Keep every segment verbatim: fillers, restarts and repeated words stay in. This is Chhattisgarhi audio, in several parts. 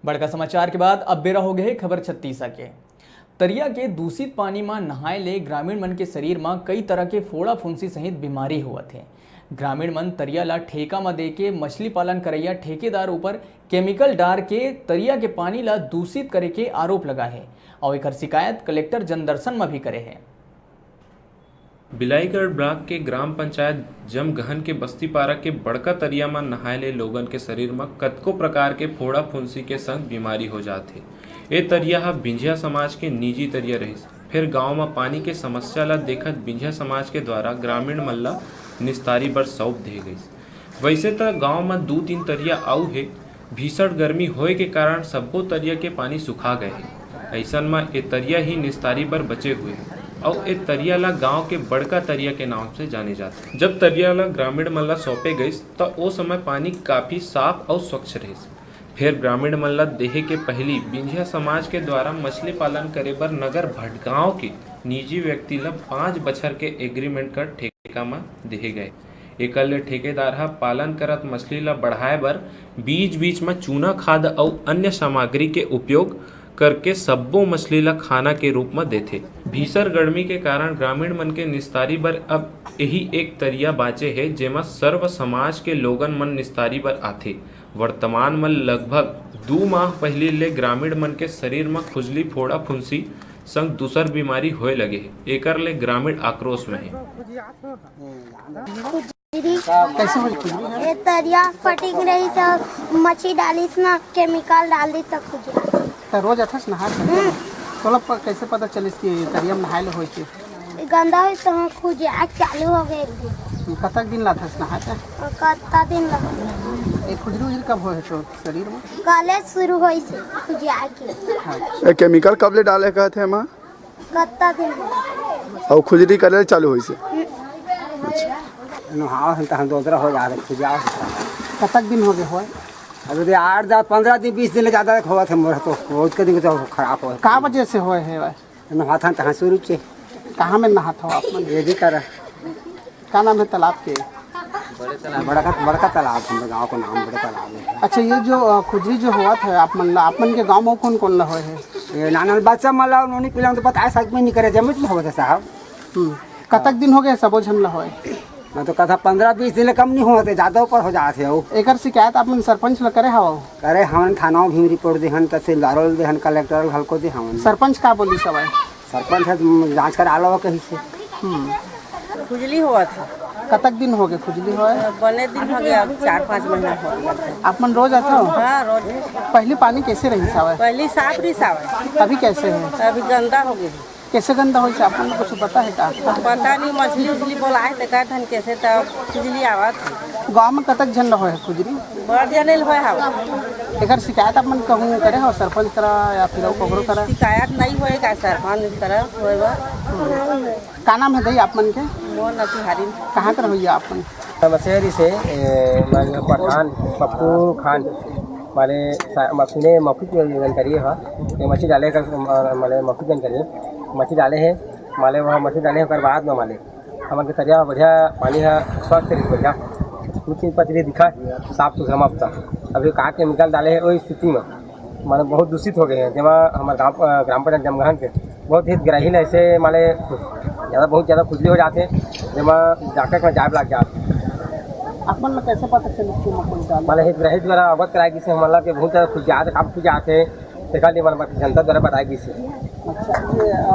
बड़का समाचार के बाद अब बेरा हो गए हे खबर छत्तीसा के। तरिया के दूषित पानी म नहाए ले ग्रामीण मन के शरीर म कई तरह के फोड़ा फुंसी सहित बीमारी होवत हे। ग्रामीण मन तरिया ला ठेका म देके मछली पालन करइया ठेकेदार ऊपर केमिकल डार के तरिया के पानी ला दूषित करे के आरोप लगा हे अउ एकर शिकायत कलेक्टर जनदर्शन म भी करे हे। बिलाईगढ़ ब्लॉक के ग्राम पंचायत जमगहन के बस्तीपारा के बड़का तरिया म नहाए ले लोगन के शरीर म कतको प्रकार के फोड़ा फुंसी के संग बीमारी हो जात हे। ए तरिया ह बिंझिया समाज के निजी तरिया रहिस, फेर गांव म पानी के समस्या ल देखत बिंझिया समाज के द्वारा ग्रामीण मन ल निस्तारी बर सौंप दे गइस। वइसे त गांव म दू तीन तरिया अउ हे। भीषण गर्मी होए के कारण सब्बो तरिया के पानी सुखा गए हे। अइसन म ए तरिया ही निस्तारी बर बचे हुए हे अउ ए तरिया ल गांव के बड़का तरिया के नाम से जाने जाथे। जब तरिया ल ग्रामीण मन ल सौंपे गइस, त ओ समय पानी काफी साफ अउ स्वच्छ रहिस। फेर ग्रामीण मन ल देहे के पहिली बिंझिया समाज के द्वारा मछली पालन करे बर नगर भटगांव के निजी व्यक्ति ल पाँच बछर के एग्रीमेंट कर ठेका म देहे गए। एकर ले ठेकेदार ह पालन करत मछली ल बढ़ाए बर बीच-बीच म चूना खाद अउ अन्य सामग्री के उपयोग करके सब्बो मछली ल खाना के रूप म देथे। भीषण गर्मी के कारण ग्रामीण मन के निस्तारी बर अब एही एक तरिया बांचे हे, जेमा सर्व समाज के लोगन मन निस्तारी बर आथे। वर्तमान म लगभग दू माह पहिली ले ग्रामीण मन के शरीर म खुजली, फोड़ा फुंसी संग दूसर बीमारी होए लगे हे। एकर ले ग्रामीण आक्रोश म हे। कैसे होई खुजली हे? ए तरिया फटिंग रहिस, मच्छी डालिस ना, केमिकल डाल दिस त खुजली। त रोज अथस नहात हस? तोला प-, कैसे पता चलिस कि तरिया म नहाए ले होइस? गंदा होइस त हाँ, खुजली चालू हो गए एक दिन। कतक दिन लाथस नहात? कत्ता दिन लगा? ए खुजली उजली कब होए हे तोर शरीर म? काले शुरू होइस खुजली के। हाँ। ए केमिकल कब ले डाले कहत हे एमा? कत्ता दिन हो गए। अउ खुजली करे ले चालू होइस हे? नहाओ हन त हम दोसरा हो जात हे, खुजली। कतक दिन हो गए होए? अब ये आठ, दस, पन्द्रह दिन, बीस दिन ले ज्यादा होवत हे मोर तो, रोज के दिन तो खराब होवत हे। का वजह से होए हे? नहाथन तहाँ शुरू से। कहाँ में नहात हो आप मन? ये भी करा। का नाम है तालाब के? बड़का, बड़का तालाब, हमर गाँव का नाम बड़का तालाब है। अच्छा, ये जो, अ, खुजली जो होवत है आप मन ला, आप मन के गाँव में कौन कौन ला होए है? ये नानल बच्चा मन ला, नोनी पीला तो बताए सक में नहीं करे, जमीन में होवत है साहब। हम्म। कतक दिन हो गए सबो झन ला होए? मैं तो कथा पन्द्रह बीस दिन ले कम नहीं होवत है, ज्यादा ऊपर हो जात है वो। एकर शिकायत आप मन सरपंच ला करे हव? करे हवन, थाना में भी रिपोर्ट देहन, तहसीलदारों देहन, कलेक्टर हल्को दे हवन। सरपंच का बोली सब है? सरपंच है, तुम जांच करा लो कहीं से। हम्म। खुजली होवत है। कतक दिन हो गए खुजली होए? बने दिन हो गया, अब चार पाँच महीना हो गया। आप मन रोज आते हो? हाँ, रोज। पहली पानी कैसे रही सावे? पहली साफ रही सावे। अभी कैसे है? अभी गंदा हो गया। कैसे गंदा होइस, आप मन कुछ पता है का? पता नहीं, मछली उछली बोलाए ते का धन कैसे तब खुजली आवत। गांव में कतक झन होए है खुजली? बड़ जने ल होए हवा। एकर शिकायत आप मन कहूँ करे हो सरपंच करा या फिर अउ ककरो करा? शिकायत नहीं होए का सरपंच करा होए बा। का नाम है दई आप मन के? मोर नाम तिहारी। कहाँ कर होइया आप मन? नमस्ते से, ए, मैं पठान पप्पू खान। माने सा-, मशीने मौखिक जानकारी ह। ये मशीन डाले कर, माने मौखिक जानकारी, मशीन डाले हे, माले वहाँ मशीन डाले ओकर बाद में माले हमन के तरिया बढ़िया, पानी ह स्वच्छ रही बढ़िया, कुछ पचरी दिखा, साफ सुथरा मस्त। अभी का केमिकल डाले हे ओई स्थिति में माने बहुत दूषित हो गए हैं, जेमा हमर गाँव, अ, ग्राम पंचायत जमगहन के बहुत हितग्राही ने ऐसे माने ज्यादा, बहुत ज्यादा खुजली हो जाथे, जेमा जाके में जाए लाग जात। आप मन ला कैसे पता चलिस कि ओमा कोई डाले? माने हितग्राही द्वारा अवगत कराए गिस हे हमन ला कि बहुत ज्यादा खुजात, काप खुजात हे, तेकर लिए मन जनता द्वारा बताए गिस हे। अच्छा, ये, अ,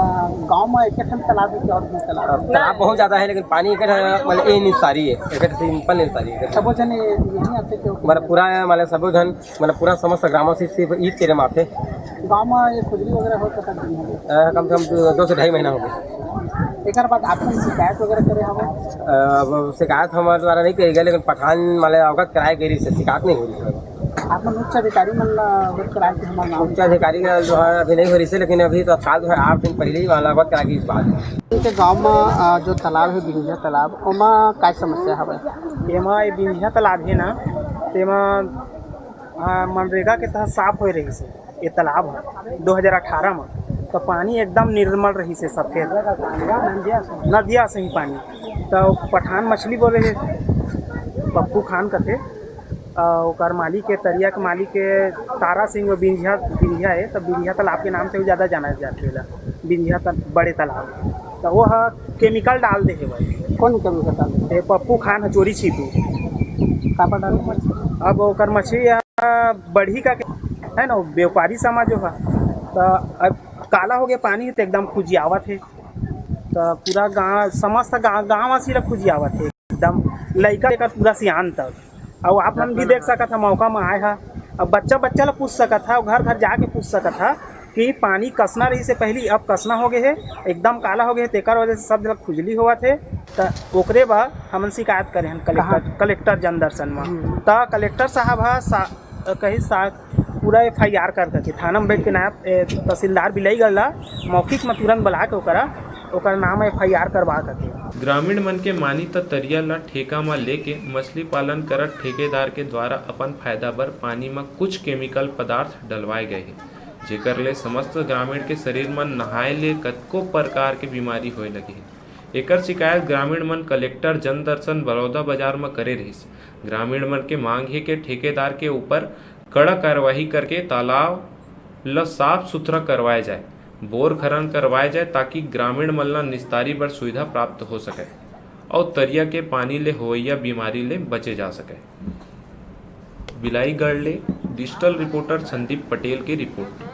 गाँव में एक ठन तालाब है कि और भी तालाब है? तालाब बहुत ज्यादा है, लेकिन पानी एक ठन, मतलब, ये निस्तारी है, एक ठन simple निस्तारी है। सबो जन ये, यहीं आते क्यों? मतलब, पूरा, मतलब, सबो जन, मतलब, पूरा समस्त ग्राम से सिर्फ ईद के रे माथे। गाँव में ये खुजली वगैरह हो कतक दिन हो गए? अ, कम से कम दो, दो से ढाई महीना हो गए। एकर बाद आप मन शिकायत वगैरह करे हवो? अ, अब शिकायत हमारे द्वारा नहीं करी गई, लेकिन पठान वाले अवगत कराए गई से शिकायत नहीं हो रही है। आप मन उच्च अधिकारी मन ला अवगत कराए कि हमारे गाँव उच्च अधिकारी का जो है अभी नहीं हो रही से, लेकिन अभी तत्काल जो है आठ दिन पहले ही वाला अवगत कराए गई इस बात। इनके गाँव में, अ, जो तालाब है, बिंझा तालाब, ओमा का समस्या हवे? एमा ये बिंझा तालाब है ना, तेमा, अ, मनरेगा के तहत साफ होए रही से। ये तालाब ह दो हज़ार अठारह म, त पानी एकदम निर्मल रहिस हे, सफेद नदिया सही पानी। त पठान मछली बोले हे, पप्पू खान कथे, अ, ओकर मालिक के, तरिया के मालिक के तारा सिंह, वो बिंझिया, बिंझिया है, तो बिंझिया तालाब के नाम से भी ज़्यादा जाना जाथे ओला, बिंझिया त-, बड़े तालाब। तो वो ह केमिकल डाल दे हे भाई। कौन केमिकल डाल दे? ये पप्पू खान ह, चोरी छीपू। काबर डाल दे? अब ओकर मछली ह बढ़ही का के, है ना, व्यापारी समझ हो, तो अब काला हो गया पानी, तो एकदम खुजियावत है। तो पूरा गाँव, समस्त गाँव, गाँववासी ला खुजियावत है एकदम, लइका लेकर पूरा सियान तक। अउ आप मन भी देख सकत ह, मौका म आए ह। अब बच्चा, बच्चा ला पूछ सकत ह, घर घर जाके पूछ सकत ह कि पानी कसना रहिस हे पहली, अब कसना हो गए हे, एकदम काला हो गए हे, तेकर वजह से सब जगह खुजली होवत हे। त ओकरे बर हमन शिकायत करे हन कलेक्टर, कहाँ? कलेक्टर जन दर्शन म। हम्म। त कलेक्टर साहब ह सा-, कही सा-, पूरा एफ आई आर कर करके थाना में बैठ के नया, ए, तहसीलदार बिलाई गढ़ ला मौखिक में तुरंत बुला के ओकरा, ओकर नाम एफ आई आर करवा करके। ग्रामीण मन के मानी त तरिया ल ठेका म लेके मछली पालन करत ठेकेदार के द्वारा अपन फायदा बर पानी म कुछ केमिकल पदार्थ डलवाए गए हे, जेकर ले समस्त ग्रामीण के शरीर म नहाए ले कतको प्रकार के बीमारी होए लगे हे। एकर शिकायत ग्रामीण मन कलेक्टर जनदर्शन बलौदा बाजार म करे रहिस। ग्रामीण मन के मांग हे के ठेकेदार के ऊपर कड़ा कार्यवाही करके तालाब ल साफ सुथरा करवाए जाए, बोर खनन करवाए जाए, ताकि ग्रामीण मन ल निस्तारी बर सुविधा प्राप्त हो सके अउ तरिया के पानी ले होवइया बीमारी ले बचे जा सके। बिलाईगढ़ ले डिजिटल रिपोर्टर संदीप पटेल की रिपोर्ट।